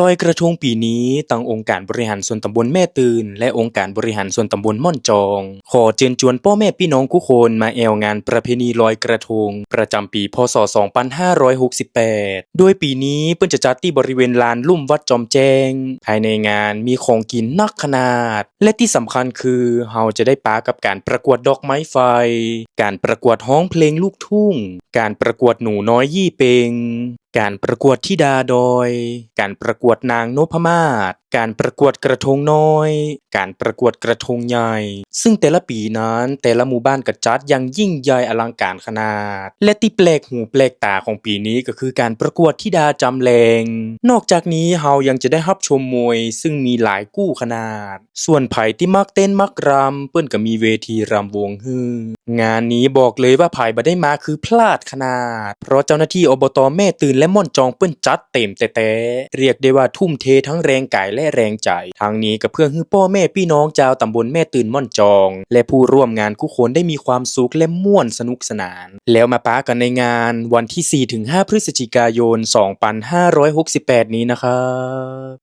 ລອຍກະທົງປີນີ້, ທັງອົງການບໍລິຫານສ່ວນຕຳບົນແມ່ຕື່ນ ແລະ ອົງການບໍລິຫານສ່ວນຕຳບົນມ່ອນຈອງ ຂໍເຊີນຈວນພໍ່ແມ່ພີ່ນ້ອງທຸກຄົນມາແອວງານປະເພນີລອຍກະທົງ ປະຈຳປີ ພ.ສ. ສອງພັນຫ້າຮ້ອຍຫົກສິບແປດ ໂດຍປີນີ້ເພິ່ນຈະຈັດທີ່ບໍລິເວນລານລຸ່ມວັດຈອມແຈ້ງ. ພາຍໃນງານມີຂອງກິນໜັກຂະໜາດ ແລະ ທີ່ສຳຄັນຄື ເຮົາຈະໄດ້ປະກັບການປະກວດດອກໄມ້ໄຟ, ການປະກວດຮ້ອງເພງລູກທຸ່ງ, ການປະກວດໜູນ້ອຍຢີ່ເປັງ, ການປະກວດທິດາດອຍ, ການປະກວດນາງນົບພະມາດ, ການປະກວດກະທົງນ້ອຍ, ການປະກວດກະທົງໃຫຍ່, ຊຶ່ງແຕ່ລະປີນັ້ນ ແຕ່ລະໝູ່ບ້ານກໍຈັດຢ່າງຍິ່ງໃຫຍ່ອະລັງການຂະໜາດ ແລະ ທີ່ແປກຫູແປກຕາຂອງປີນີ້ກໍຄືການປະກວດທິດາຈຳແລງ. ນອກຈາກນີ້ເຮົາຍັງຈະໄດ້ຮັບຊົມມວຍ ຊຶ່ງມີຫຼາຍຄູ່ຂະໜາດ. ສ່ວນໃຜທີ່ມັກເຕັ້ນມັກລຳ ເພິ່ນກໍມີເວທີລຳວົງຮື. ງານນີ້ບອກເລີຍວ່າໃຜບໍ່ໄດ້ມາຄືພລາດຂະໜາດ ເພາະເຈົ້າໜ້າທີ່ ອບຕ ແມ່ຕື່ນ ແລະ ມ່ອນຈອງ ເພິ່ນຈັດເຕັມແຕ່ໆ ຮຽກໄດ້ວ່າທຸ່ມເທທັງແຮງກາຍ ແລະ ແຮງໃຈ. ທັງນີ້ກໍເພື່ອໃຫ້ພໍ່ແມ່ພີ່ນ້ອງຊາວຕຳບົນແມ່ຕື່ນ ມ່ອນຈອງ ແລະ ຜູ້ຮ່ວມງານທຸກຄົນໄດ້ມີຄວາມສຸກ ແລະ ມ່ວນສະໜຸກສະໜານ. ແລ້ວມາປະກັນໃນງານວັນທີສີ່ ເຖິງ ຫ້າ ພຶສຈິກາຍົນ ສອງພັນຫ້າຮ້ອຍຫົກສິບແປດນີ້ນະຄັບ.